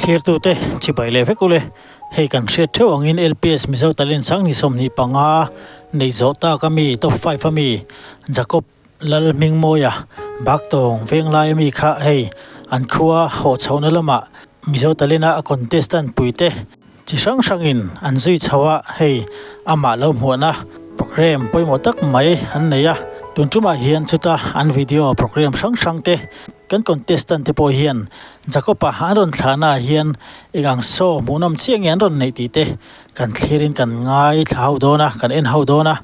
Thlirtute chibai leh vek ule, hei kan hriat theuh angin LPS Mizo Talent Sangni 25 neih zawh tak ami top 5 ami Jacob Lalhmingmawia Baktawng Venglai ami kha hei an khua hawh chhohna lamah Mizo Talent a a contestant puite chi hrang hrangin an zui chho a, hei amah lo hmuahna program pawimawh tak mai an nei a, tun tumah hian chuta an video program hrang hrang te kan contestant te pawh hian Jacob-a an rawn thlahna ah hian eng ang saw hmuhnawm chiah nge an rawn neih tih te kan thlirin kan ngaithla ho dawn a, kan en ho dawn a,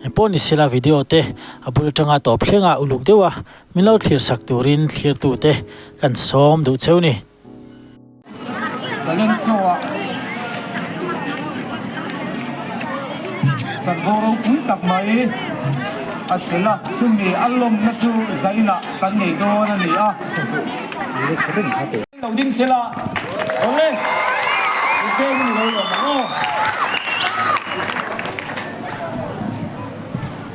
engpawh ni sela video te a bul atanga tawp thleng a uluk deuh a, min lo thlir sak turin thlirtu te kan sawm duh cheu ni. Talent show ah chanvo ropui tak mai a chel a, chumi a lawmna chu zainah kan nei dawn a ni a. Lo ding sela awle Ute hun lo lawm ang aw.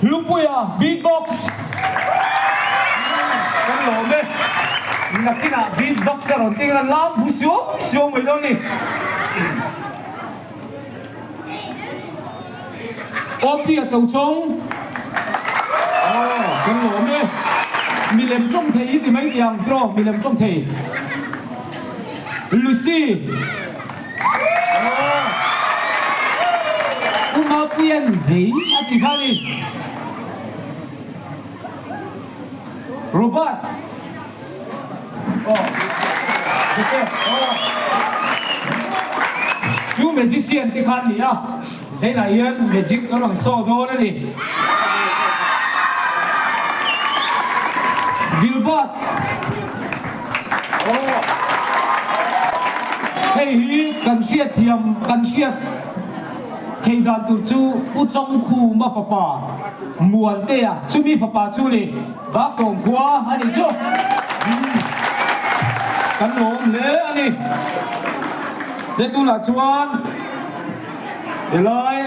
Hlupuia beatbox kan lawm e. Nakinah beatbox a rawn tih khan lam bu suau suau mai dawn ni. Opi a to chawng. Aw, kan lawm e. Milem tawng thei i ti mai tih ang tiraw, milem tawng thei. Lucy. Aw. U Mapuia'n zei a ti kha ni. Robert. Aw Joseph aw Chu magician te kha an ni a, Zainah hian magic a rawn saw dawn a ni. Gilbert aw Hei hi kan hriatthiam kan hriat thei dan tur chu Pu Chawngkhuma fapa Muantea chumi fapa chu ni. Baktawng khua a nih chu kan lawm hle a ni. He tunah chuan helai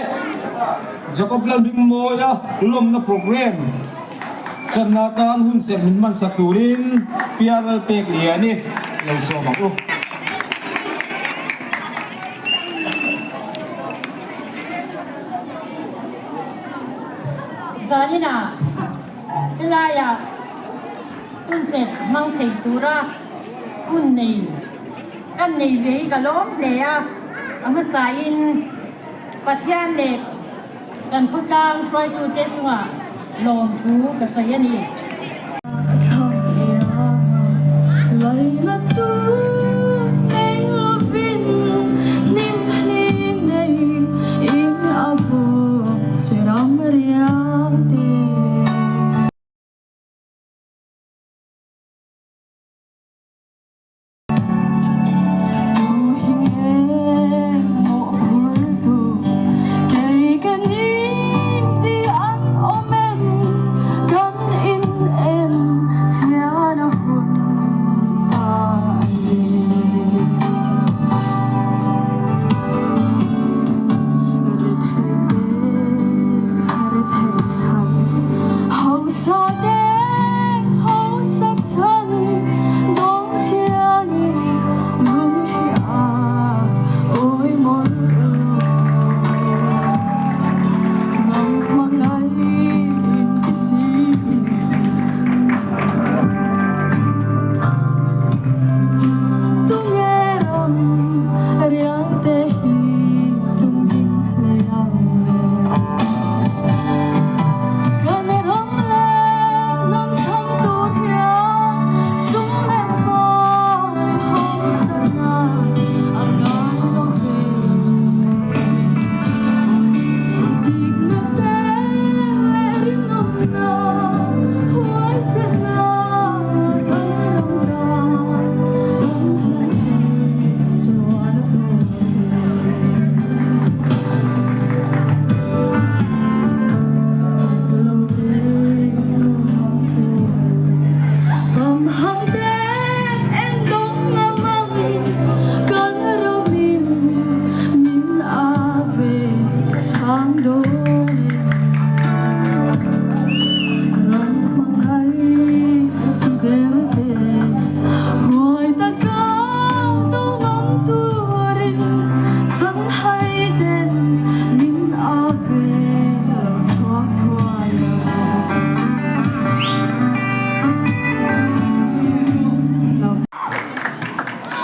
Jacob Lalhmingmawia lawmna program channa atan hun serh min hmansak turin PRL pek lian i lo sawm ang u. Zaninah Helaia hunset hmang thei tura hun nei kan nei ve hi ka lawm hle a, a hmasain Pathian leh kan khawtlang hruaitute chungah lawmthu ka sawi a ni.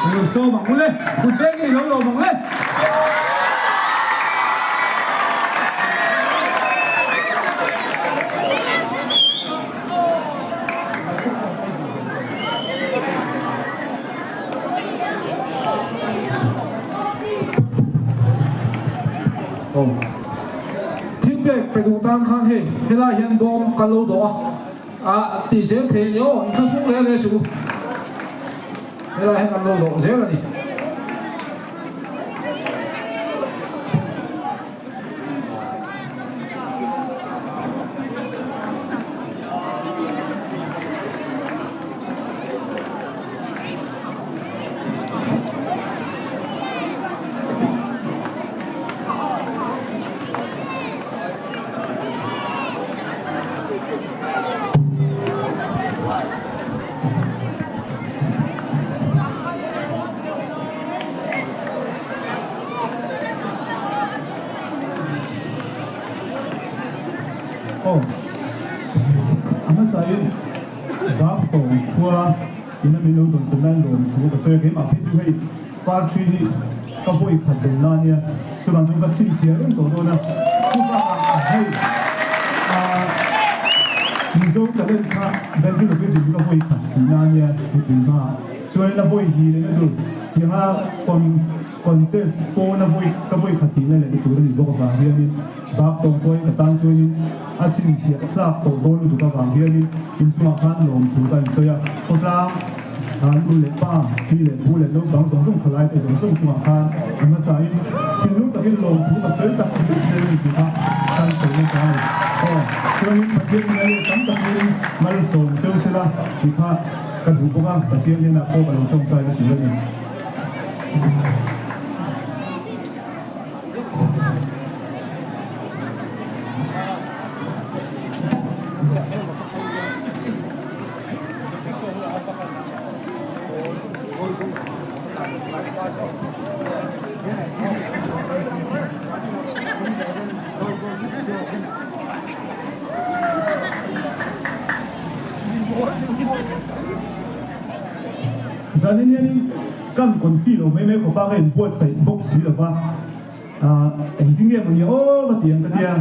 I lo sawm ang u le, kut vengin i lo lawm ang le. Thilpek pe duh tan khan hei helai hian bawm ka lo dawh a, ah tih zel thei a ni aw, inthlahrung leh leh suh u, helai hian kan lo dawh zel a ni. Aw, a hmasain Baptawng khua ina min lo dawn chhan nan lawm thu ka sawi a, keimah phei chu hei Parṭhi hi ka vawi khat dawn na ania, chuvang chuan ka chhinchhiah reng tawh dawn a, chuvangah hei ah Mizo talent kha ventriloquism hi ka vawi khat tihna ania mipui hmaah chuanin a vawi hi lehna tur tianga con contest pawn a vawi ka vawi khat tihna lehna tur a nih bawk avang hianin bak tawng pawhin ka tan chuanin a chhinchhiah tlak tawh dawn lutuk avang hianin inchungah khan lawmthu ka insawi a, khawtlang. Nu leh pa, pi leh pu leh naupang zawng zawng thalai te zawng zawng chungah khan a hmasain thinlung takin lawmthu ka sawi tak zet zel a ni tih kha kan sawi nasa a ni. Aw, chuanin Pathian in a leh tam takin malsawm cheu sela tih kha ka duh bawk a, Pathian hnenah pawh ka lo tawngtai na tur a ni. Zanin hianin kan confi lo mai mai khawpa ka inbuatsaih bawk si lova. Engtin nge maw ni aw ka ti ang ka tia,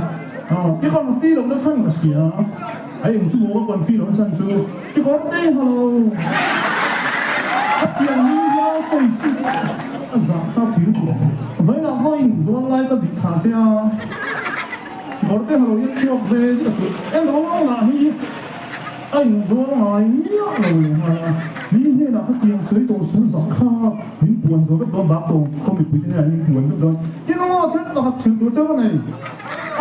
i confi lohna chhan ka hria, a eng chu maw ka confi lohna chhan chu i kawr te ha lo, a pian ni hial sawi chu a zah kha thil tur vawiinah khaw in dawn lai ka bih thah che a, i kawr te ha lo hian chhuak ve zet a suh, en rawng lah hi. A inbual ngai miah lo leh nghal a, mi hnenah ka tiang sawi tawh suh zah kha min puan zo vek dawn bak tawh khaw mipui te hnenah min puan vek dawn. Tin aw thil pakhat thil tur chauh a nei.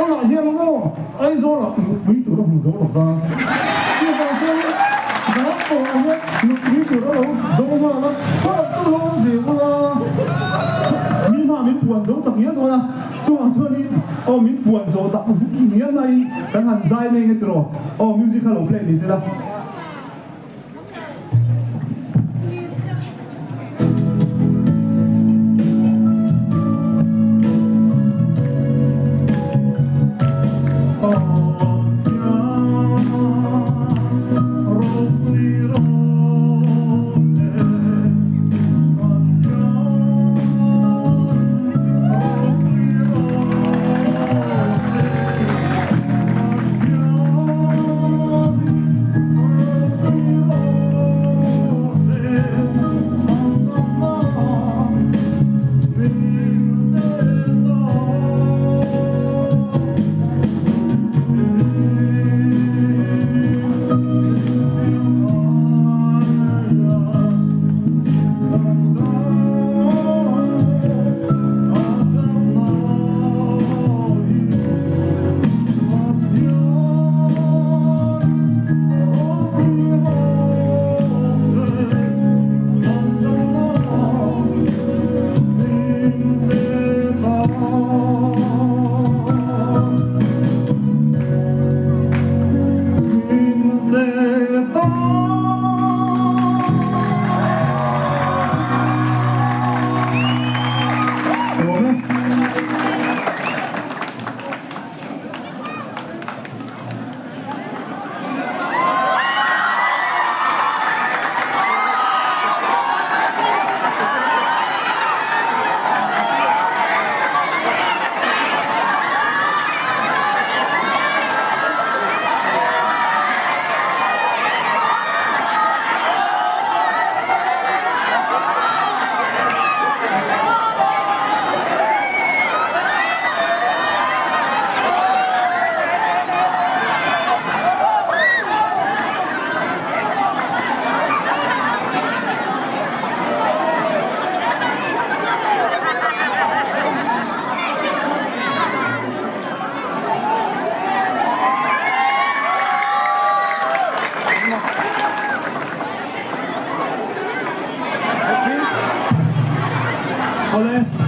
Amah hian aw Aizawlah nupui tur a hmu zo lo va, chuvang chuan bak tawh ah hian nupui tur a lo zo nghal a, khaw chu lo awm ve ula mi hma min puan zo tak ngial dawn a. Chungah chuanin aw min puan zawh tak zet ngial maiin kan han zai mai nge tiraw aw music kha lo play ni sela.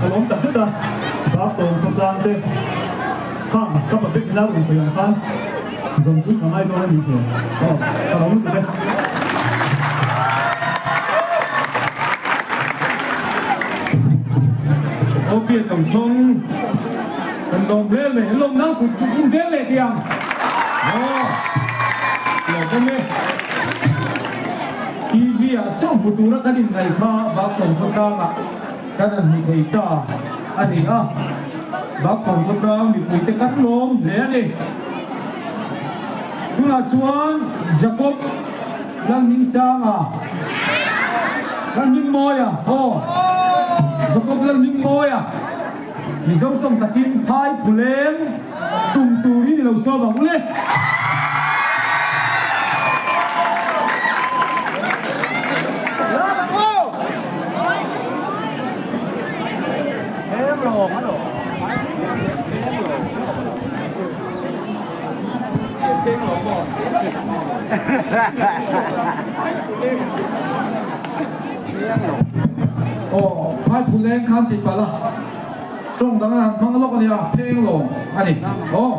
ka lawm tak zet a, Baktawng khawtlang te khang ka pa bek ila rawn sawi ang khan zawmpui ka ngai dawn a nih hmel. Aw, ka lawm lutuk e. Aw pian lo chhawng kan lawm hle mai, an lawm nang kut in veng leh tih ang. Aw, lawm awm e. TV ah chauh hmu tura kan inngaih kha Baktawng khawtlangah kan han hmu thei ta a ni a, Baktawng khawtlang mipuite kan lawm hle a ni. Tunah chuan Jacob Lalhmingsanga, Lalhmingmawia, aw, Jacob Lalhmingmawia, Mizo tawng takin phai phuleng tum turin i lo sawm ang u le. Aw, phai phuleng khan ti palh a, tawng dang a han hmang lawk a nia, pheng lawng a ni. Aw.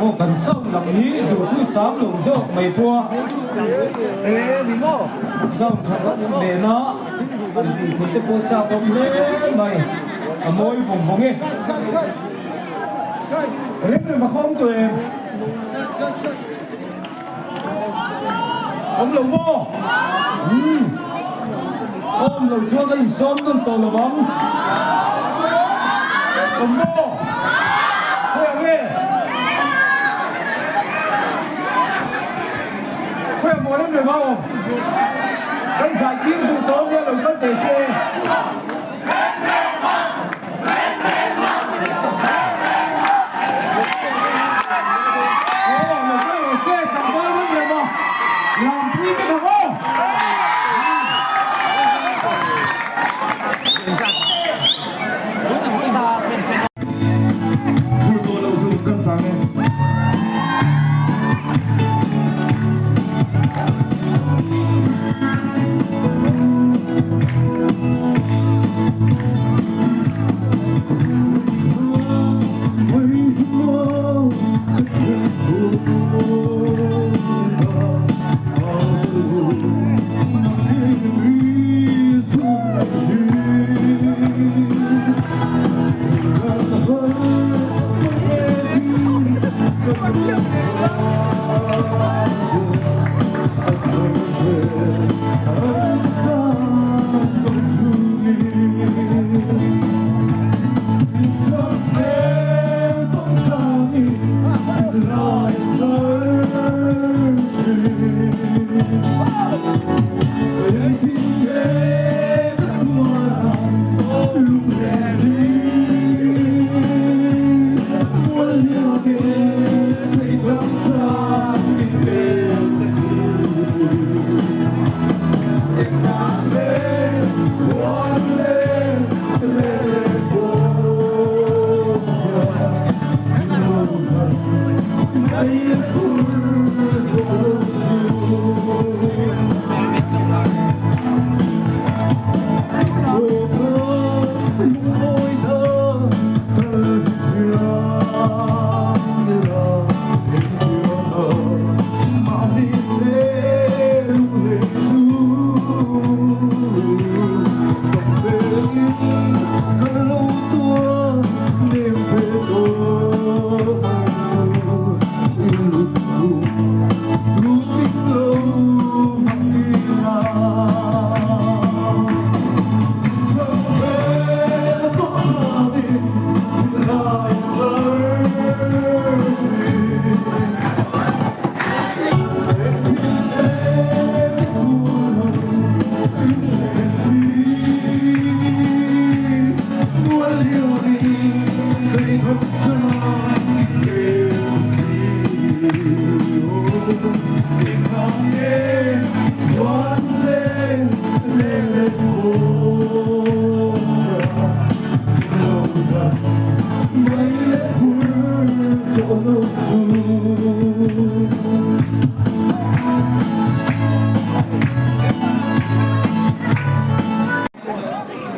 Aw kan sound lam hi duhthu sam lo zawk mai pawh a sound tha tak nena an tih theih te pawh chak awm hle mai a mawi vawng vawng e. Rem rem a khawm tawh em? Awm lo maw? Umm. Awm lo chuan ka insawm nawn tawh lo ang. Awm maw? Khawi ang e? Remrema awm kan zai tir duh tawh nia lo kal teh se. Aw lo kal rawh se tlangval Remrema Lampui te kha aw.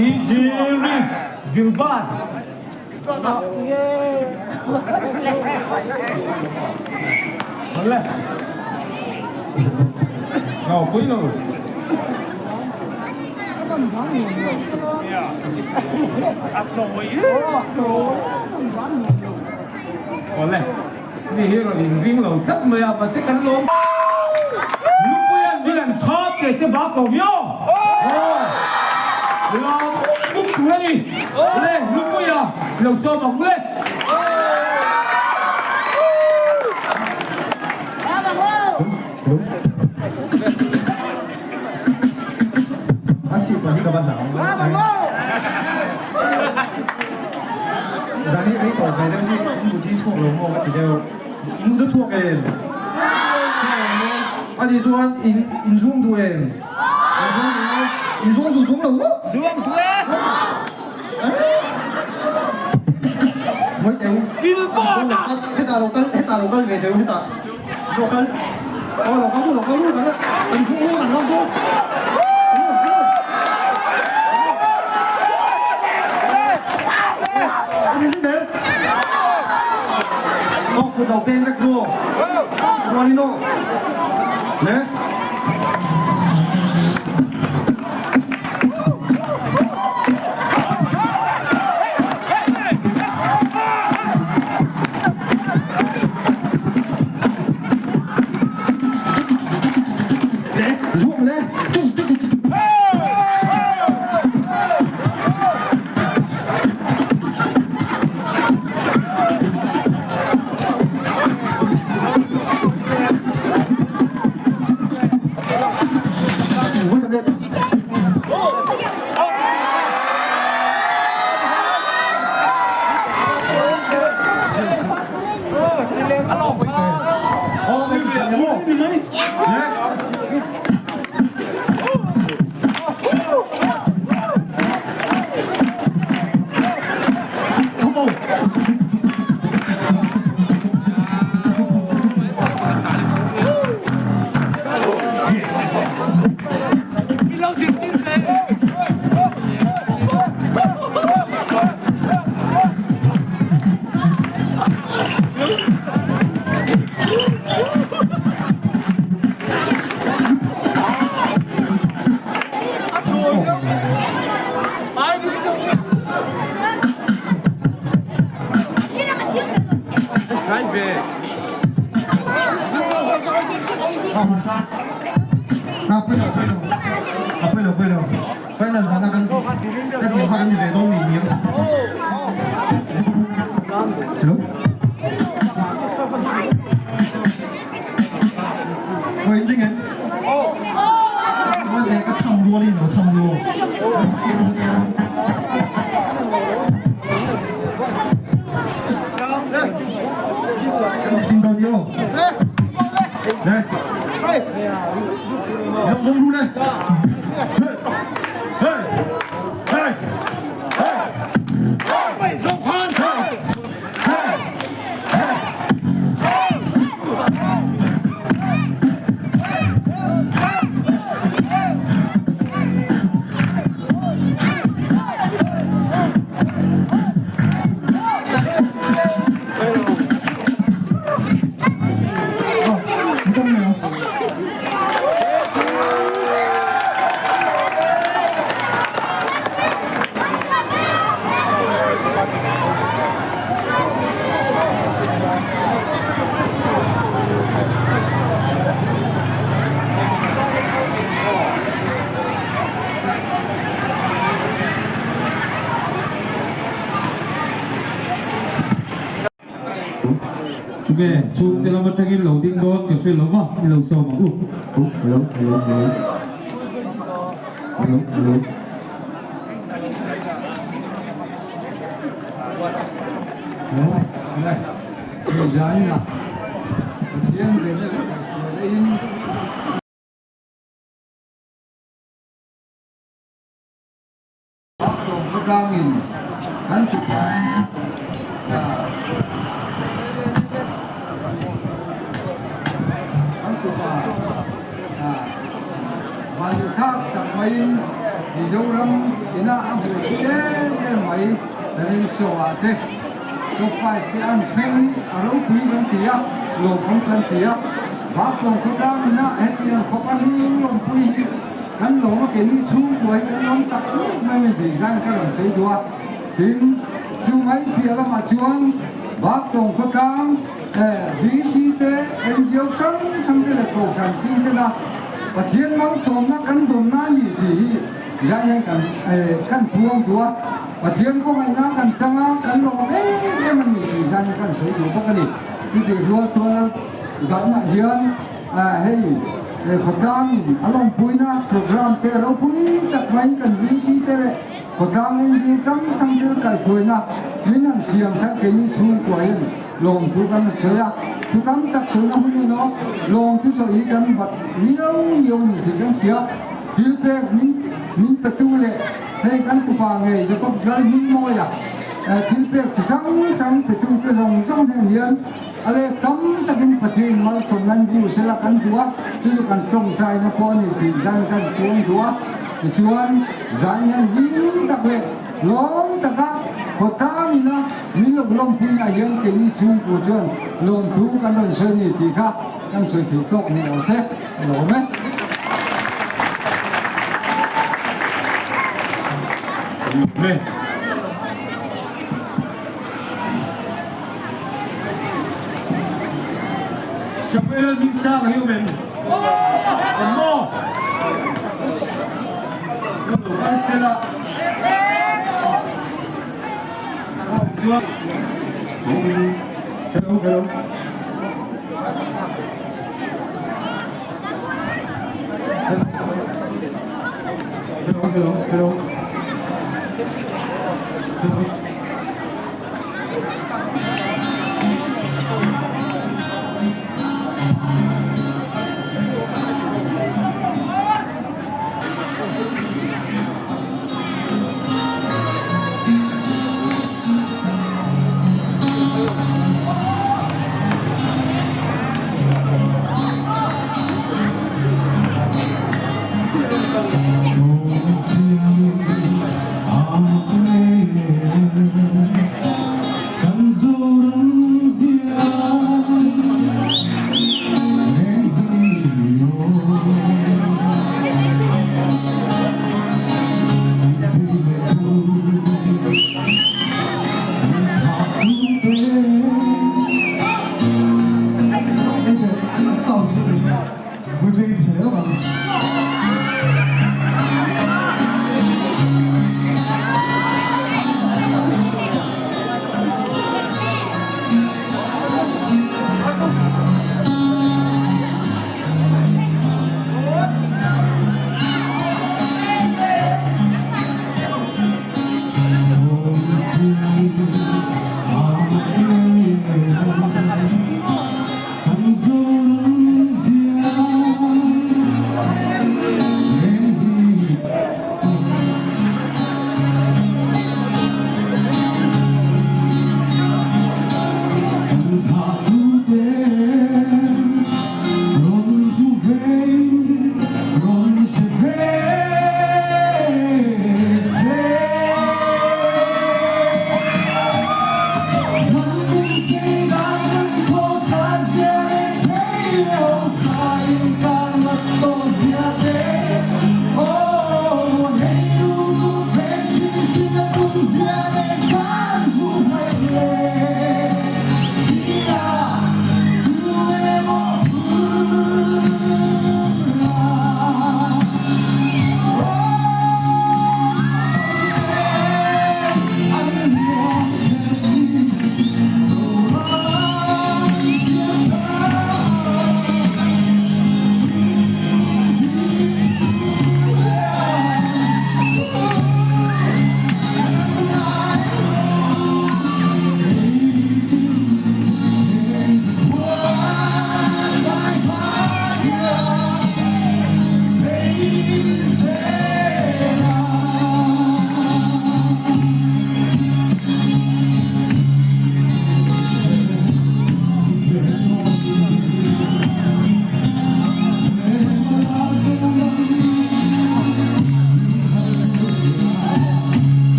EG Rich Gilbert. Le. No, pui lo. Awle, ni hi rawn inring lo tlat mai a, mahse kan lawm. Lupuian min an chhawp teh se bak ko viau. Lawm up tur a ni. Le, Lupuia lo sawm ang le. A chhip lah hi ka va hlau Zan hi rei tawh ve deuh si mut hi chhuak lo maw ka ti deuh mut a chhuak em a nih chuan in in zuang duh em in zuang duh a in zuang duh zuang lo maw zuang duh e Mawi teu hetah lo kal hetah lo kal ve teu hetah lo kal aw lo kal lo kal kan kan chhung lu kan lam tu Aw kut lo peng vek tu Rualin aw le Ruang le. Aw kan ti tha maw? Come on. A pawilo pawilo a pawilo pawilo final zana kan ka tih kha kan ni ve dawn ni niang hello Oi ding em Oi ka cham rualin lo cham rual Kan ti sin dawn ni aw Đây. Lông giống ru đây. Hey. Hey. Hey. Hey. Hey. Hey. Tunge chhungte lam atangin lo ding dawn ka hre lo va, i lo sawm ang u. Hello, hello, hello. Hello, hello. Hello, le, hei zaina Pathian vena leh kaihhruai in. Bak tawng khawtlangin kan ti khan kan tupa vanduhthlak tak maiin Mizoram ina a hmuh chu em em mai Tarin Saw-ah te top 5 te an thleng hi a ropui kan ti a, lawmawm kan ti a. Bak tawng khawtlang ina hetiang khawp a hming lawmpui hi Kan lawm a keini chhungkua hi kan lawm tak mek mai mai tih hian ka rawn sawi duh a. Tin, chu mai piah lamah chuan Baktawng khawtlang VC te, NGO hrang hrang te leh Kohhran tin tena Pathian malsawmna kan dawnna a ni tih hi zai hian kan kan puang duh a. Pathian khawngaihna kan chang a, kan lawm em em a ni tih hian kan sawi duh bawk a ni. Chutih rual chuan zanah hian Hei khawtlangin a lawmpuina program te ropui tak maiin kan VC te leh khawtlang NGO hrang hrang thil kaihhruaina min han siam sak keini chhungkua hian lawmthu kan rawn sawi a, thu tam tak sawina hun emaw lawmthu sawi hi kan bat miau miau ni tih kan hria. Thil pek min min petu leh hei kan tupa ngei Jacob Lalhmingmawia thil pek chi hrang hrang petu te zawng zawng hnen hian A leh tam takin Pathian malsawmna in bu sela kan duh a, chu chu kan tawngtaina pawh a ni tih zan kan puang duh a. Tichuan, zan hian hlim tak leh lawm taka khawtlang ina min lo lawmpuina hian keini chhungku chuan lawmthu kan rawn sawi a ni tih kha kan sawi theih tawk ni lo se a lawm e. Samuel Mingsanga hi awm em? Awm maw? Ka lo kal sela. Chuan Hello, hello. Hello, hello, hello. Hello.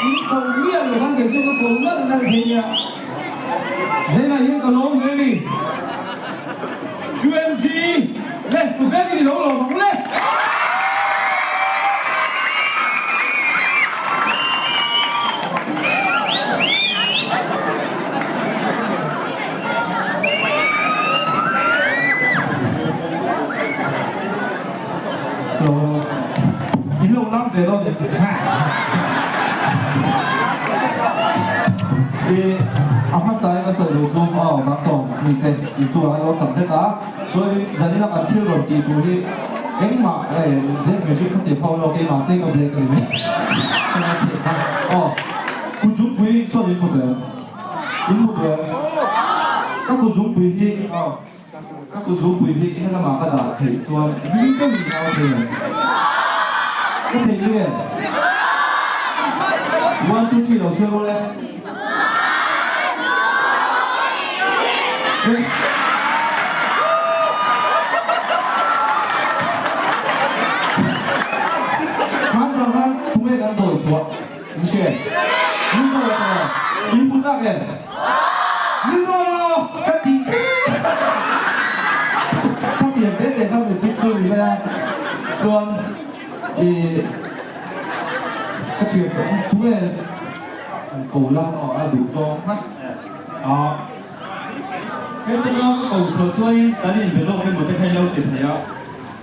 In ko miah lo khan kei chu ka ko nalh nalh thei nia. Zainah hian ka lawm hle ni. QMG le tu ber i lo lawm ang le. In lo lam ve dawn em? I a hmasa in a sawi lo chu aw Baktawng mi te in chungah khan lo tak zet a, chuanin zanin a kan thil rawn tih tur hi engmah black magic kha ti phau lo keimah cheng ka black a ni mai ka lo thei kha aw Kuzungpui sawn in hmu duh em? In hmu duh em? Ka kuzungpui hi aw. Ka kuzungpui hi helamah ka dah theih chuan ring deuhin ka au thei ang. Ka thei nge? One two three lo chhiar rawh le. hria em? Mizo a tawh a, in hmu chak em? Mizo ka ti ka ti ang te te kha magic chu ni mai a, chuan ih ka thian tunge ko la a duh zawng hmak a. Hetianga ka ko chhuah chuanin kan inbe lawk emaw te kha i lo ti thei a,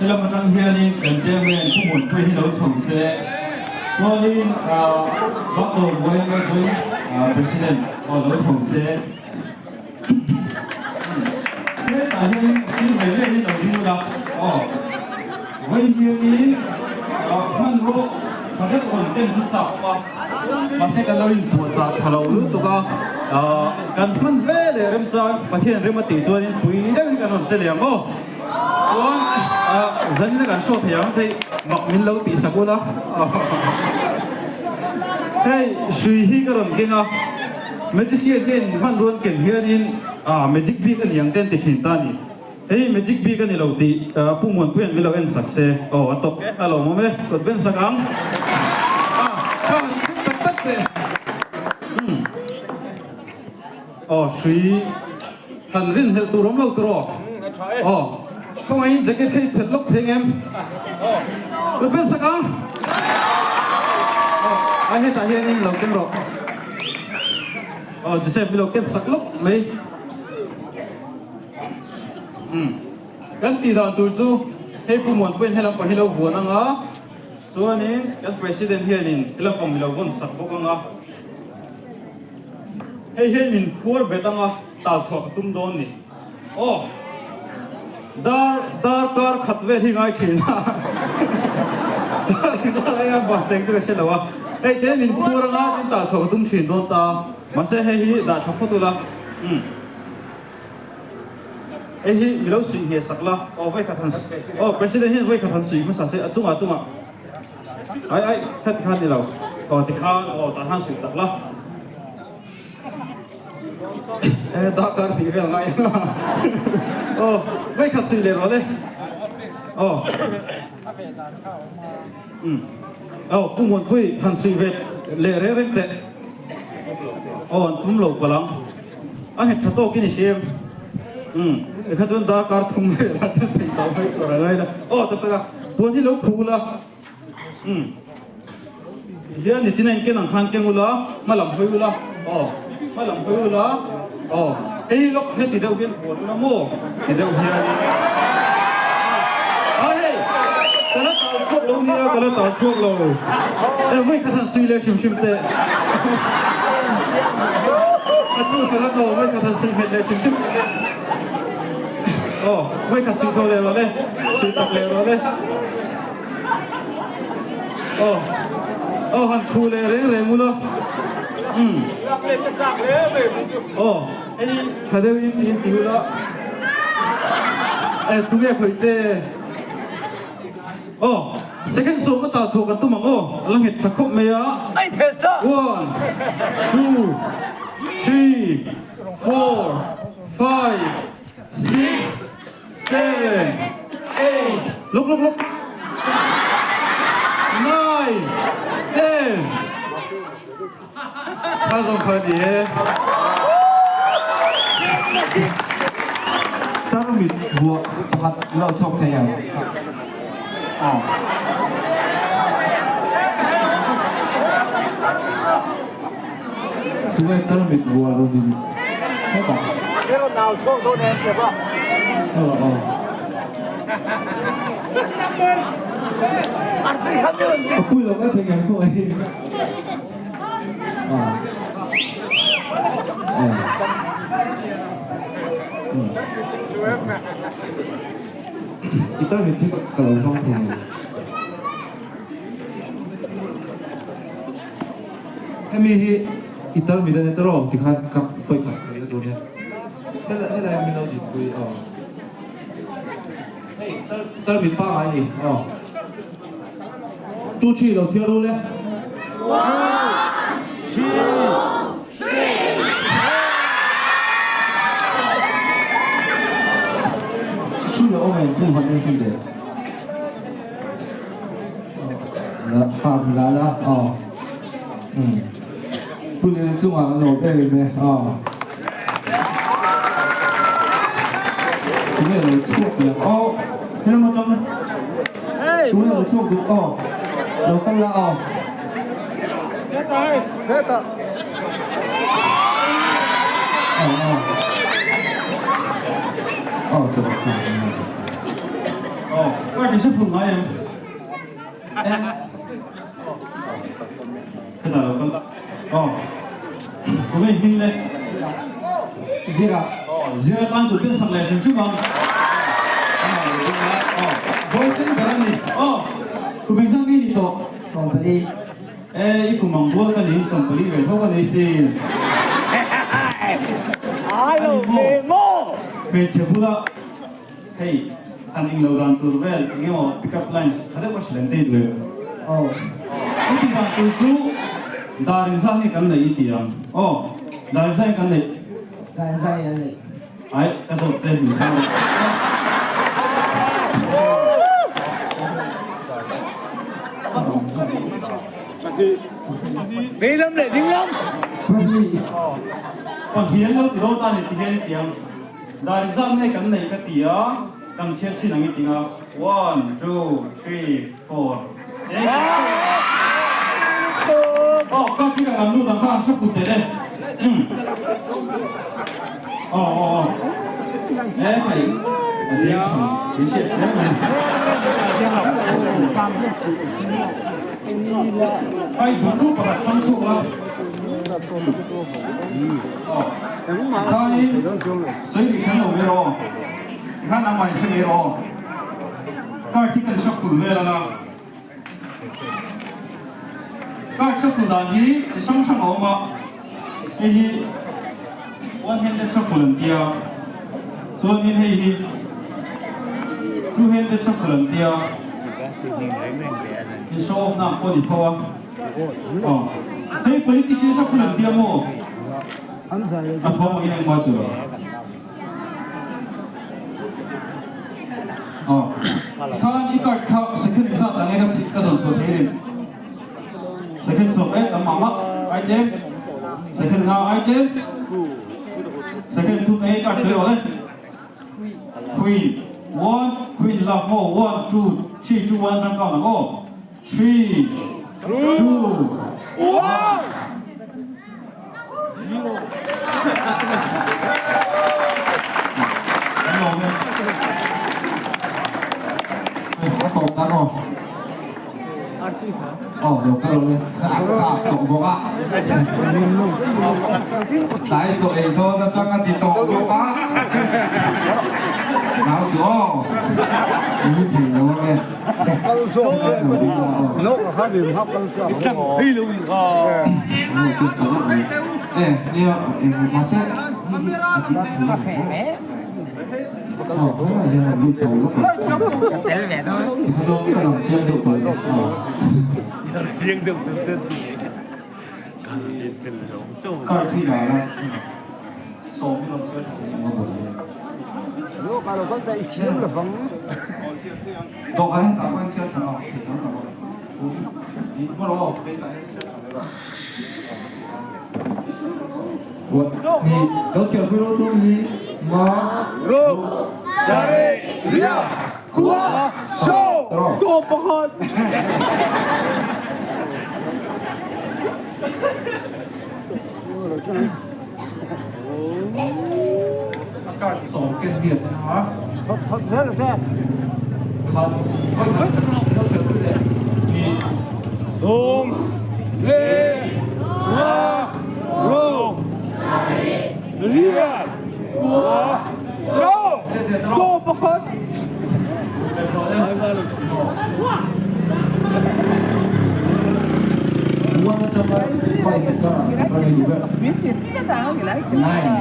helam atang hianin kan chairman Pu Muanpuia hi lo chho se, chuanin Bakdawr yma joint president pawh lo chho se. Hetah hianin sir ve ve hi lo ding ula aw, vawiin hianin hmanraw tha deuh rawn ken chu chak awm a. Mahse kan lo inpuahchah tha lo lutuk a, kan hman ve leh remchang Pathian rem a tih chuanin pui deuh hi kan rawn che leh ang aw. Chuan zanina kan hrawt thei ang thei mak min lo tih sak ula. Hei hrui hi ka rawn keng a, magician hian hmanrua an ken hianin magic bik a ni ang te an ti thin ta a ni. Hei magic bik a ni lo tih Pu Muanpuia'n min lo en sak se. Aw a tawp e, a lawmawm e, kut ben sak ang. A, ka han chhuk tak tak teh. Umm. Aw hrui han rin hlelh tur awm lo tur aw. Aw, khawngaihin jacket kha i phelh lawk thei ang em? Kut ben sak ang. Aw, a hetah hianin lo keng rawh. Aw, Joseph min lo ken sak lawk mai. Umm. Kan tih dan tur chu hei Pu Muanpuia'n helam pang hi lo vuan ang a, chuanin kan President hianin helam pang mi lo vawn sak bawk ang a. Hei hian min phuar bet ang a, tal chhuah ka tum dawn ni. Aw. Dar dar kar khat vel hi ngai thin a. Dar ngai a ban teng chu ka hre lo a. Hei te min phuar ang a, tin tal chhuah ka tum thin dawn ta. Mahse hei hi dah tha phawt ula. Umm. Hei hi mi lo suih ngheh sak la, aw vawi khat han aw President hian vawi khat han suih hmasa se a chungah chungah ai ai kha tikhan ni lo aw tikhan aw tah khan suih tak la e dah kar tih vel ngai aw vawi khat suih leh rawh le aw um aw Pu Muanpui han suih ve leh reng reng teh aw an tum lo palang. A nghet tha tawkin i hria em? Umm, kha chuan darkar thum velah chuan theih tawh mai tur a ngai la. Aw tak tak a, puan hi lo phu ula. Umm, hian nichin a inken ang khan keng ula, hma lam hawi ula. Aw, hma lam hawi ula. Aw, hei hi lawk heti deuh hian puan ula maw? Ti deuh hianin. A hei, ka la tal chhuak lo nia, ka la tal chhuak lo. E, vawi khat han sui leh hrim hrim teh. A chu ka la tawh, vawi khat han sui hmet leh hrim hrim teh. Aw, vawi khat sui tho leh rawh le, sui tak leh rawh le. Aw, aw han khu leh reng reng ula. Umm. Aw, hei tha deuhin in ti ula. E, tunge khawih che? Aw, second sawm a tah chhuah kan tum ang aw, a la nghet tha khawp mai a. One, two, three, four, five, six, seven, eight, luk luk luk, nine, ten. Kha zawng kha ni e. Tarmit vuah pakhat lo chhuak thei ang. Aw. Tunge tarmit vuah rawn in hetah. Aw aw. Ka pui lo ka thei ang khawngaih. I tarmit hi ka lo hmang thei ang. Hemi hi i tarmit a ni tawh rawh tikhan ka vawi khat thei na tur nia. Helai min lo dinpui aw. Hei tarmit pangngai a ni aw. Tu thi lo thiar ru le. Sui a awm em pu han en sin teh. Ha la la aw. Pu Liana chungah an lo em em e aw. Tunge lo chhuak leh ang aw. Helam atang tunge lo chhuak duh aw. Lo kal la aw. Hetah hei. Hetah. Aw aw. Aw tawh. Aw, kar ti se phun ngai em? Hetah lo kal aw. Tunge hming le? Zira. Aw, Zira tan chu pen sak leh hrim hrim ang. Aw, boyfriend ber a ni. Aw, kum engzat nge ni tawh? 14. E, i kum ang bual ka ni, 14 ve tho ka ni sin. Ani maw? Hmeichhe bula. Hei, han englo dan tur vel eng emaw pick up lines tha deuh ka hrilh ang che i duh em? Aw. I ti dan tur chu dar in zah nge kan neih i ti ang. Aw, dar in zah nge kan neih? Dar in zah nge kan neih? Ai, ka zawt che min chhang rawh. Veilam leh dinglam. Pahnih an lo ti dawn ta ni ti hian i ti ang. Dar exam nge kan neih ka ti a, kan chhiar chin ang i ti nga, one, two, three, four, eight, Aw, ka khi ka kan lut ang kha hre put teh le. Umm. Aw, aw, aw. E thei, a deng thang, i hriat hle mai. Ai, duhtu pakhat thlang chhuak la. Aw. Khain sawi rih khan lo ve rawh aw. Tikhan nangmah in hre ve rawh aw. Card hi kan shuffle vel anga. Card shuffle dan hi chi hrang hrang a awm a. Hei hi one handed shuffle an tia. Chuanin hei hi two handed shuffle an tia. In show off na ang pawh a ni tho a. Aw. Hei politician shuffle an tia maw? A thawm angin engmah tur a. Aw. Tikhan i card kha second engzat ah nge ka ka zawn chhuah thei rin? Second sawm e tam mah mah ai tlem. Second nga ai tlem. Second thum e card sawi rawh le. Queen one queen love maw one two three two one atang count ang aw. Three, two, one. A tawp ta maw? Aw, lo kal lo e. Ka ak chak tawh bawk a. Tlai chaw ei dawn atang a ti tawh bawk a. Nau suh aw. I mu thei lo ang e. Dawhkan hian tah pawhin chhiar tha lo, thei tam lo a. Tun i hmu lo aw, kei tah hian chhiar tha ve lo. Ni, lo chhiar pui ro tum hi ma Ruk, Sare, Ria, Kua, So, So pakhat. Card sawm ken hi a tha a. Khat khat lo chhiar pui leh ni. Thum, le, la, ruk, riat, kua, sawm, sawm pakhat. One atanga five karah ka rei duh ber. Nine.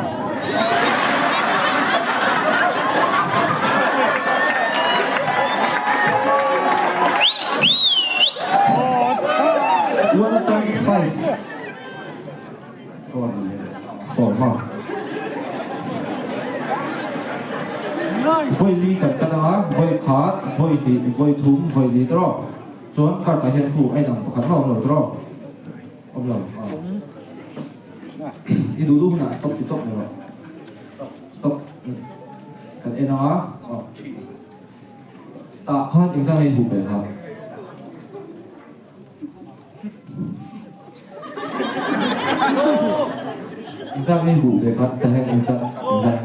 One atang five. Four. Four ha. Vawi li kan kal anga, vawi khat, vawi hnih, vawi thum, vawi li tawh. Chuan card ah hian hu a inang pakhat mah a awm lo tawh. Awm lo. I duh duh hunah stop ti tawp mai rawh. Stop. Kan en ang a. Tah khan engzah nge i huh belh kha? Engzah nge i huh belh kha? Tah hian engzah engzah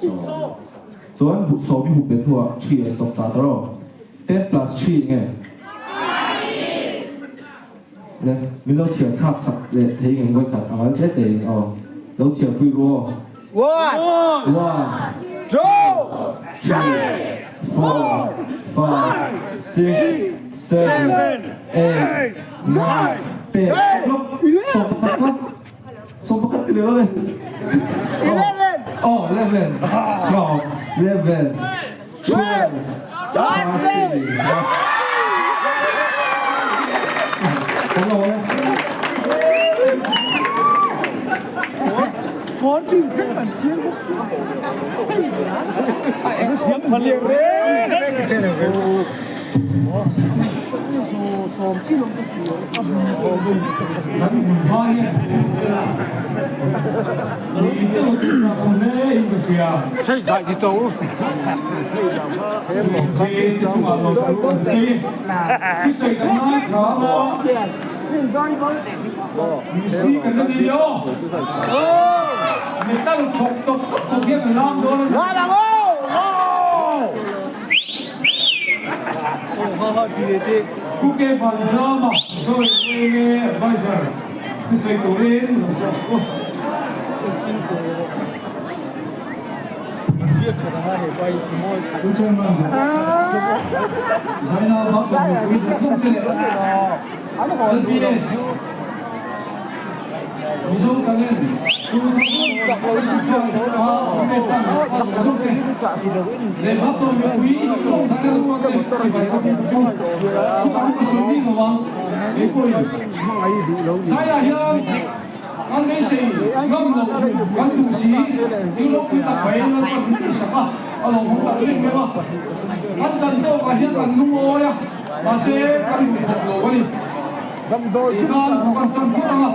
sawm. Chuan sawm i huh belh hnuah three a stop ta tawh rawh. Ten plus three nge? Le, min lo chhiar thlak sak leh thei ngei vawikhat a ngal tle teh in aw. Lo chhiar pui ru aw. One, One, two, three, four, five, six, seven, eight, nine, ten. 11 kha. 11 ti leh lo le. 11. Oh, 11, 12, 11, 12, 13. Kan lo e. 14 thleng an chiang bawk si. Kan hun hma hian thil sela ni deuh chu chak awm hle in ka hria. Thei te chungah lo thu kan sawi i sawi kan ngai tha maw? Mihring kan la ni aw. Metal thawk tawp tawp khawp hian kan lam dawn a ni. Pu K Vanzama Joy Yma Advisor thusawi turin lo zawk aw. Pu Chairman Zaina Bhakta mipui zawng te leh LPS Mizo Talent 2025 a contestant zawng te leh Bhakta mipui zawng Zaina Luka te chibai ka buk chu thu tam ka sawi bik lo ang kei pawhin Zaina hian kan beisei ngam loh kan duh si thil ropui tak mai Lalpa min tihsak a a lawmawm tak em em a kan chan tawkah hian kan lungawi a mahse kan duhkhawp lo a ni. Tikhan kan tan phawt ang a,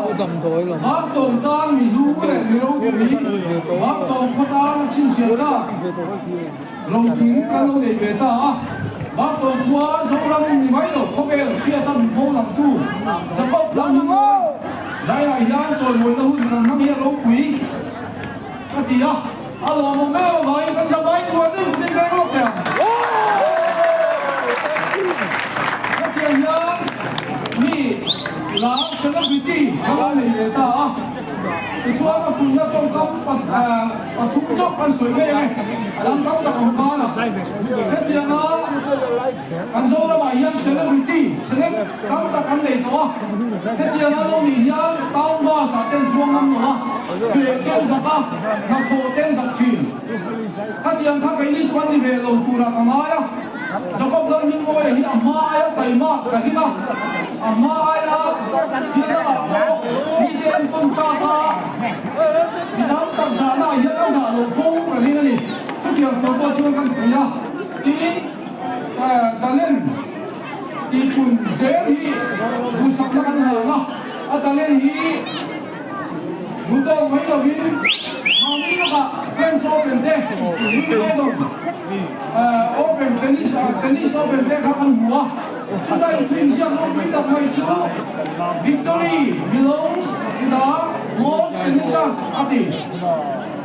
Baktawng tan mi hlu leh mi ropui, Baktawng khaw tan a chhinchhiah ta, Rothing kan lo nei ve ta a, Baktawng khua Zoram ni mai lo khawvel hriata min pho langtu Jacob lam hi maw Laiah hian chawimawina hun kan hmang hi a ropui ka ti a, a lawmawm em avangin kan zavai duh a ni kutin veng lawk teh ang. Hetiang hian mi lar celebrity kan lo nei ve ta a, tichuan a fuihna tawngkam pathum chauh kan sawi mai ang e, a dang tam tak awm khan a. Hetianga kan Zoramah hian celebrity, celeb, tam tak kan nei tawh a, hetianga lo nih hian town bus ah ten chuang ngam lo a, feh ten zak a, hnathawh ten zak thin. Khatiang kha keini chu an ni ve lo turah ka ngai a. Jacob Lalhmingmawia hi a hma aia taima ka ring a, a hma aia thil dangah pawh mite en tawn tak a, mi tam tak zahnaah hian a zah lo fo ka ring a ni. Chutiang tur pawh chuan kan thei a, tiin talent tihpun zel hi duhsakna kan hlan a, a talent hi duh tawk mai lovin mahni lakah French Open te, Wimbledon, Open tennis tennis Open te kha kan hmu a, chuta inthuinziak ropui tak mai chu Victory belongs to the most tenisers a ti.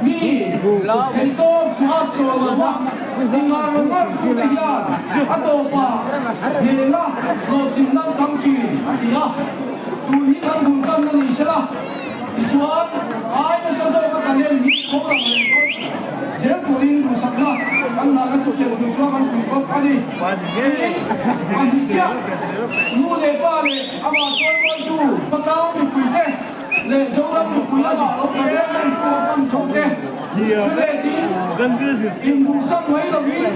Mi theihtawp chhuak chawl lova inngah rawng ngar tute hian a tawpah hnehna hlawhtlinna an chang thin a ti a, tun hi kan bul tanna ni sela. Tichuan, ai nasa zawka talent hi khaw lang leh dawn zel turin duhsakna kan lana chu tel tur chuan kan pui bawk a ni. Tin, pahnih chiah, nu leh pa leh amah chawimawitu khawtlang mipuite leh Zoram mipui amah lo ta reng reng tu a fan chho te chu leh tin, induhsak mai lovin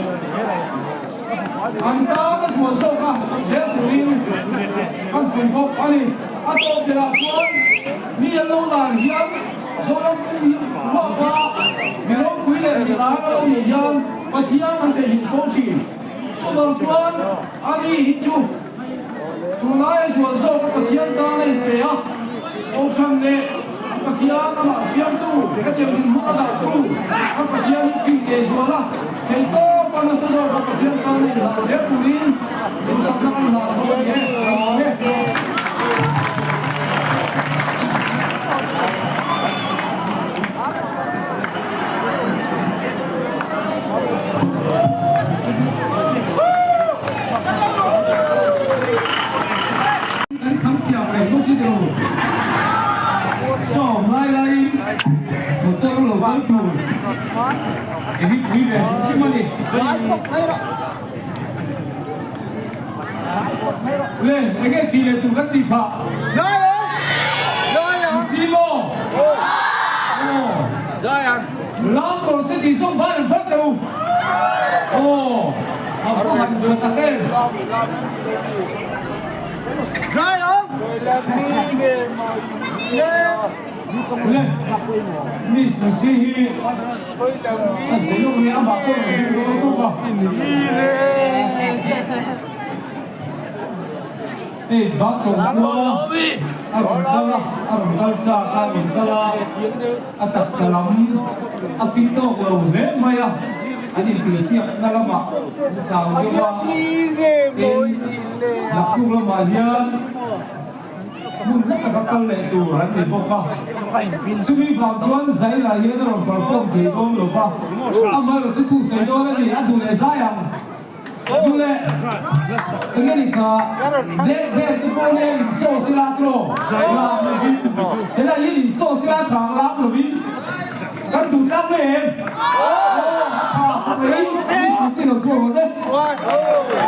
an tan a zual zawka zel turin kan pui bawk a ni. A tawp berah chuan mi an lo lar hian Zoram pum hi ruak a, mi ropui leh mi lar a lo nih hian Pathian an theihnghilh fo thin. Chuvang chuan a ni hi chu tunlai a zual zawk a Pathian tan a inpe a. Kohhran leh Pathian amah siamtu, hetiang dinhmun a dahtu kan Pathian hi tih leh zual a, theihtawp a nasa zawk a Pathian tana inhlah zel turin duhsakna kan hlah bawk a ni e. Kan lawm e. Kan chhang chhiam reng bawk si tiro. Sawm lai laiin motor lo kal tur eng hi pui ve hrim hrim a ni. Le enge tih leh tur kan tih phah? Msi maw? Aw. Lam rawh se tih zawng ban an phar teh u. Aw. A va han tha tak em. Le Miss Lucy hi a zei lawk nia amah pawh rawn zir dawn bawk a. Hei Baktawng khua a rawn kal a, a rawn kal chak a, a rawn kal a, a taksa lam a fit tawk lo hle mai a, an intihsiakna lamah an chau deuh a, tin naktuk lamah hian hmun hla taka kal leh tur an ni bawk a, chumi vang chuan Zaila hian a rawn perform thei dawn lo va, amaherawhchu thusawi dawn a ni, a duh leh zai ang. Duh leh enge ni kha zep vel te pawh nia in saw sila tiraw lam lovin helai hian in saw sila tha ang lam lovin kan duh tlang mai em aw a tha mai miss Lucy lo chhuak rawh te.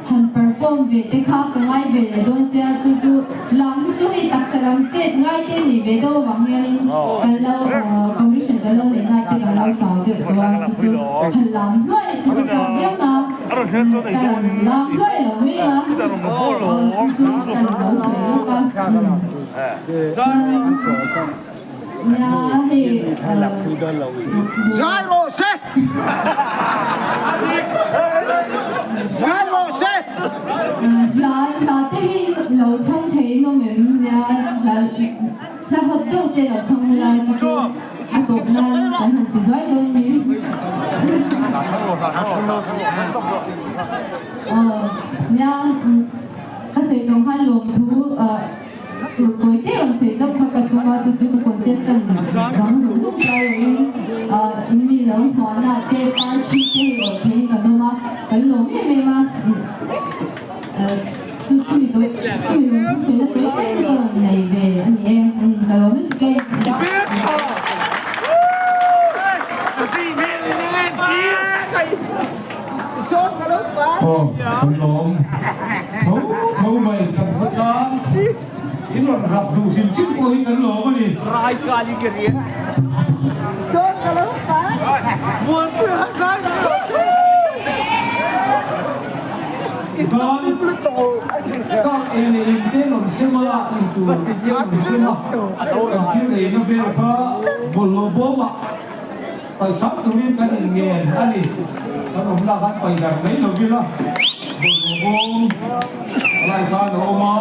Han perform ve te kha ka ngai ve leh dawn sia chu chu lam hi chu hei taksa lam chet ngai te ni ve deuh avang hianin kan lo permission kan lo neih na te kan lo chau deuh tawh a chu chu han lam hluai chu ka chak viau na ka rawn lam hluai lo mai a aw chu chu ka lo sawi lawk a chuan nia hei Zai rawh se! Zai rawh se! Hla hla te hi lo thlang thei nawm em nia hla hla hawt deuh te lo thlang ula chu chu a tawp nan kan han ti zuai dawn ni. Aw nia ka sawi tawh khan lawmthu Tur tawi te rawn sawi zauh kha ka tum a, chu chu ka contestant dang zung zung tlai awmin in mi lo hmuahna te party te hei awrh theihin kan awm a, kan lawm em em a, chu chumi tawi chumi lawm chu sawina tawi te chu ka rawn nei ve a ni e, ka lawm lutuk e. Aw, kan lawm tho tho mai kan khawtlang in rawn rap duh hrim hrim pawh hi kan lawm a ni. Kan kar ei leh in te rawn sem a, in tur te rawn sem a, kan thil eina vel kha bawlhhlawh bawmah Paihram turin kan inngen a ni. Kan awm lah khan paidar mai lo ila, bawlhhlawh bawm lai khan a awm a,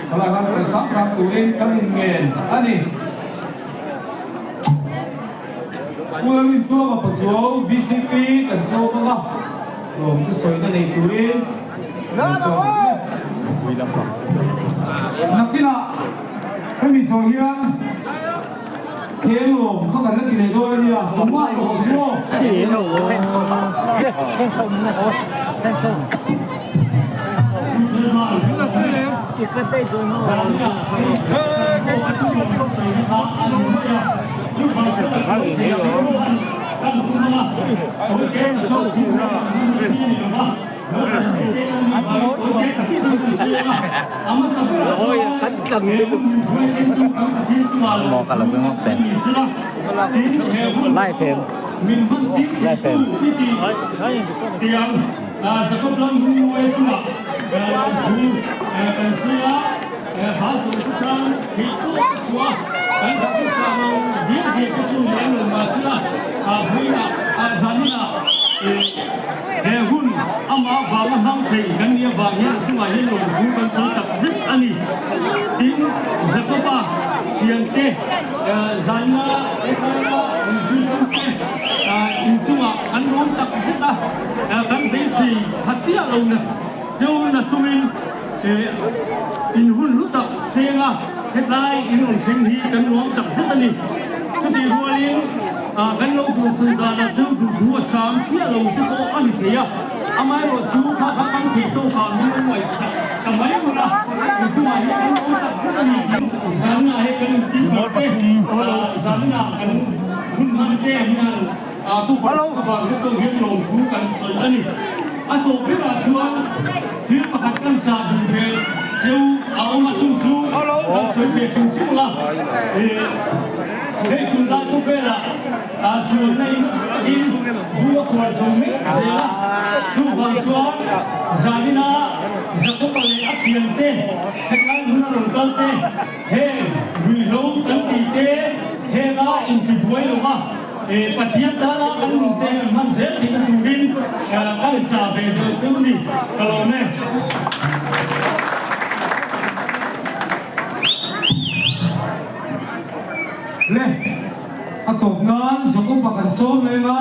khalai khan paihram hram turin kan inngen a ni. Pu Lalintluanga Pachuau VCP kan sawm ang a, lawm chu sawina nei turin kan sawm ang e. Nakinah hemi zawh hian. Hello, kha kan la ti leh dawn a nia, tumah tawh suh aw. Le, a tawp nan Jacob-a kan sawm leng a,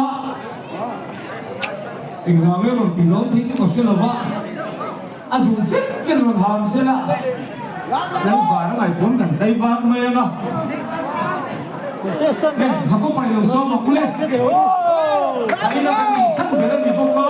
engvang nge rawn tih dawn phei chu ka hre lo va, a duh chen chen rawn ham sela, Lalvar a ngaihtuam kan tlai vak mai ang a. Le, Jacob-a i lo sawm ang u le, a ina kan inchhan ber a ni bawk a.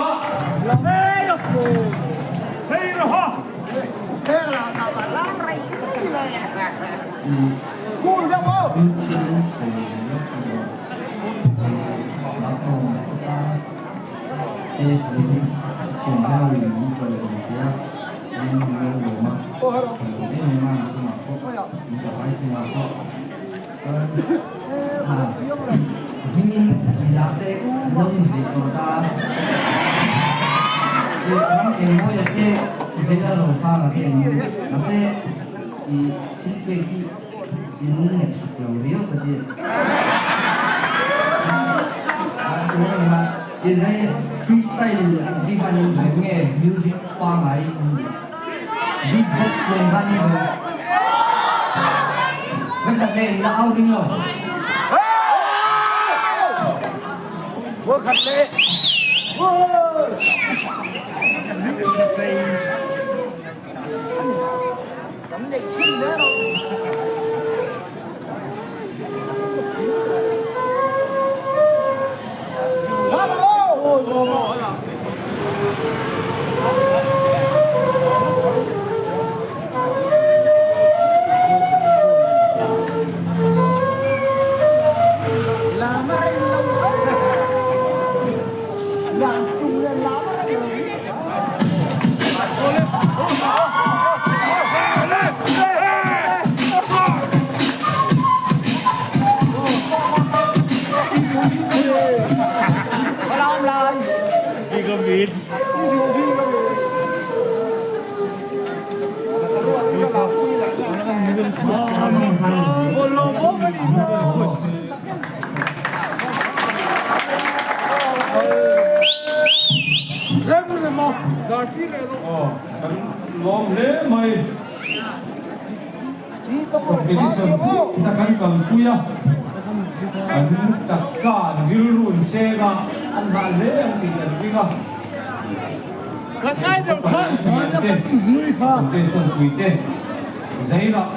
Kan lawm hle mai. Competition pui tak an kalpui a, an taksa an rilru an seng a, an hah hle ang tih kan ring a. Pathian te, competition pui te Zairah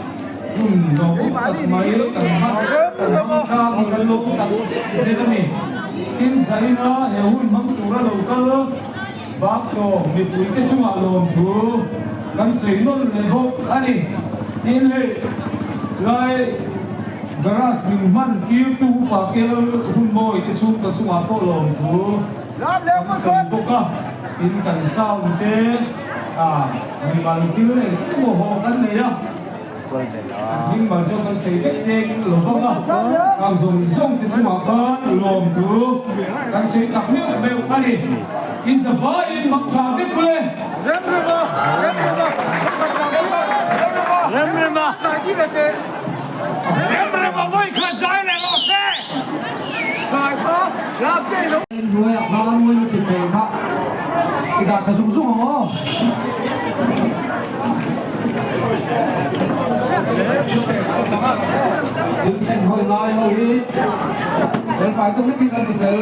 hun lawmawm tak mai kan hman kan hmang tlang hi kan lawm tak zet zet a ni. Tin, Zaira he hun hmang tura lo kal Baktlawng mipuite chungah lawmthu kan sawi nawn leh bawk a ni. Tin, hei lai Garage min hman tirtu upa kel hun mawi te chhungkaw chungah pawh lawmthu kan sawi bawk a, tin kan sound te ah mimal thil eng emaw haw kan nei a, kan hming mal chuan kan sawi vek seng lo vang a, kang zawng zawng te chungah khan lawmthu kan sawi tak meuh meuh a ni. Inzavaiin mak tha vek ule. Hnuaiah khan ngawi thit thei kha i dah ta zung zung ang aw. Tin chheng hawi ngai ho hi fel fai tum vek in kan ti fel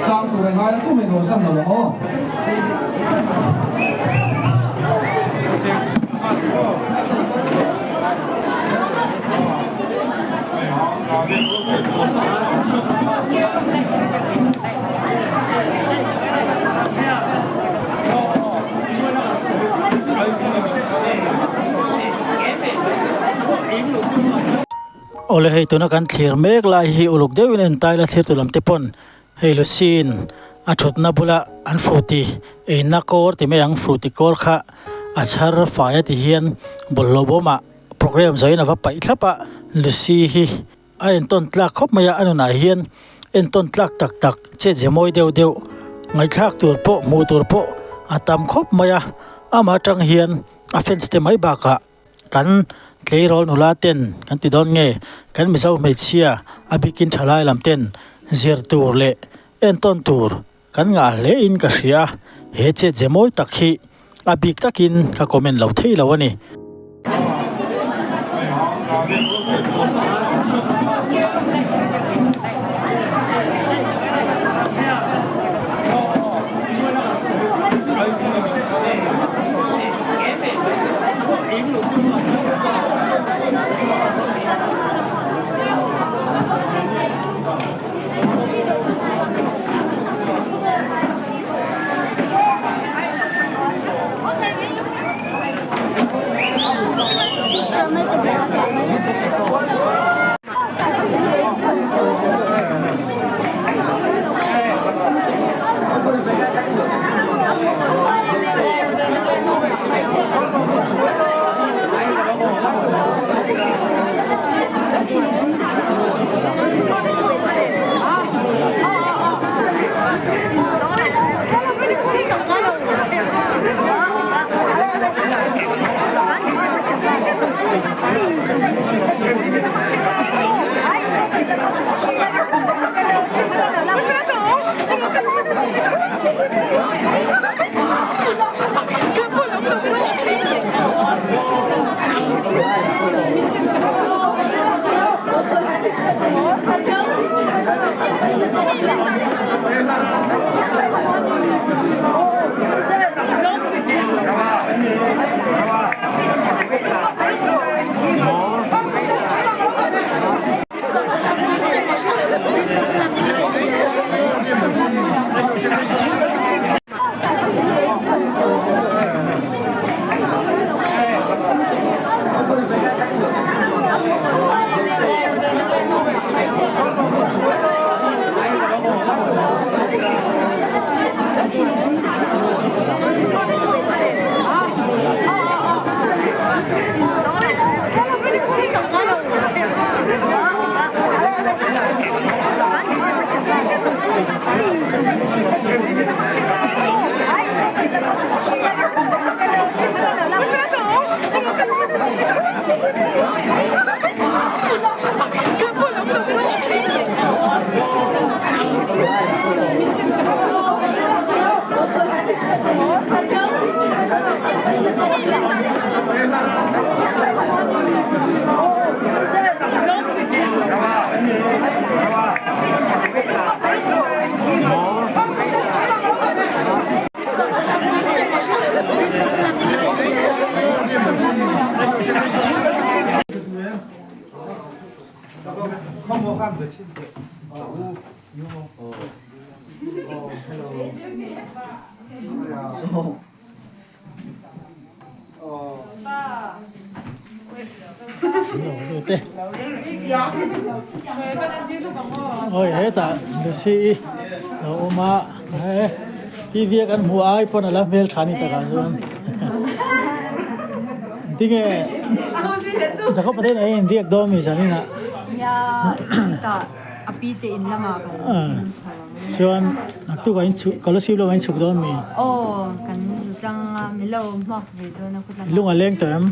chang tur a ngai a tum in awlsam lo ang aw. Awle hei tuna kan thlir mek lai hi uluk deuhin a intai la thlir tu lam te pawn hei Lucy-in a thutna bula an fruity eina kawr ti mai ang fruity kawr kha a chhar fai a ti hian bawlhhlawh bawmah Program zawhin a va paih thlap a, Lucy hi a entawn tlak khawp mai a, a nunah hian entawn tlak tak tak chet ze mawi deuh deuh ngaihthlak tur pawh hmuh tur pawh a tam khawp mai a, amah atang hian a fans te mai bakah kan tleirawl nula ten kan ti dawn nge kan Mizo hmeichhia a bikin thalai lam ten zir tur leh entawn tur Kan ngah hle in ka hria, he chet ze mawi tak hi a bik takin ka comment lo thei lo a ni. Lo lut e. Awi hetah Lucy i lo awm a he TV a kan hmuh ai pawn a la hmel tha ni takah chuan tinge Jacob a te in a inriak dawn mi zaninah. Nia tah a pi te in lamah kan thleng chho ang. Chuan naktuk ah in chhuk Kolasib lamah in chhuk dawn mi? Aw kan zu tlang a milo hmuak ve dawn a khawtlam ah. Lung a leng tawh em?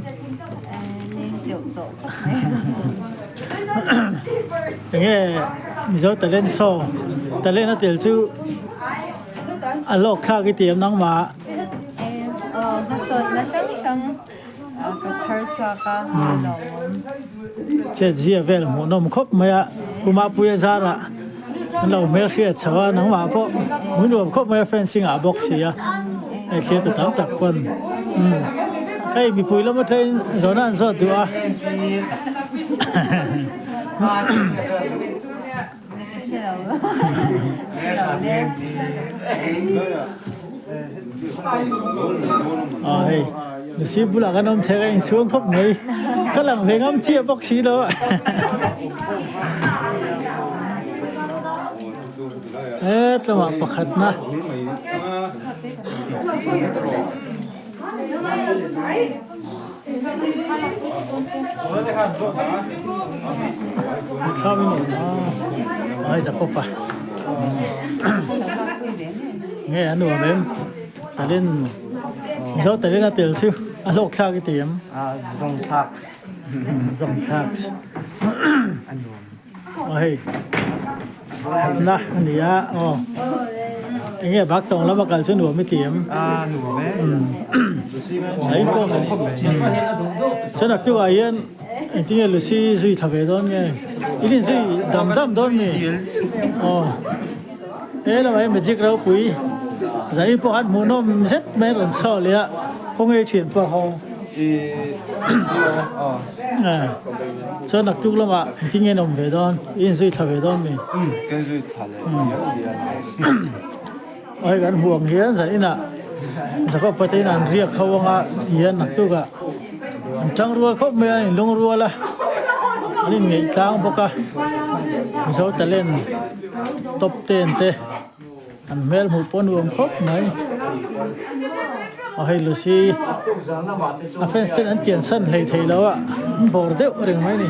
Leng teuh tawh khawp mai. Enge Mizo talent show talent a tel chu a lawk thlak i ti em nangmah? Aw hmasawnna hrang hrang ka chhar chhuak a a lawmawm. Chet zia vel hmuhnawm khawp mai a Pu Mapuia zarah an lo hmel hriat chho a nangmah pawh hmuh nuam khawp mai a fencing ah bawk si a hei thlir tu tam tak pawn umm hei mipui lam atangin zawhna an zawt duh a. Aw hei Lucy bulah kan awm thei a inchhung khawp mai ka lang ve ngam chiah bawk si lo a hetlangah pakhatna. Ai Jacob a nge a nuam em talent Mizo talent a tel chu a hlawk thlak i ti em Zawng thlak Zawng thlak aw hei khatna a ni a aw enge bak tawng lama kal chu nuam i ti em a nuam e Hei pawh chuan a tukah hian engtinge Lucy zui thla ve dawn nge in inzui dam dam dawn mi aw he lamah hian magic ropui zanin pawh khan hmuhnawm zet mai a rawn chhuak leh a kawngei thian pawh ho. Chuan naktuk lamah engtin nge an awm ve dawn? I inzui thla ve dawn mi? Umm, ka inzui thla leh dial dial mai. Aw hei kan hmuh ang hian zan inah Jacob pate in an riak ho anga tihian naktukah an tang rual khawp mai a, an inlung rual a, an inngeih tlang bawk a, Mizo talent top ten te. An hmel hmuh pawh nuam khawp mai. Aw hei Lucy a fans ten an kian san hlei thei lo a, an bawr deuh reng mai a ni.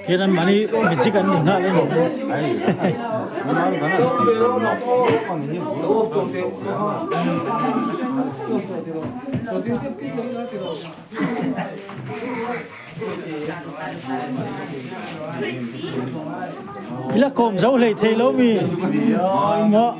Thian an mahni magic an ni nghal a ni. Ila kawm zo hlei thei lo mi maw.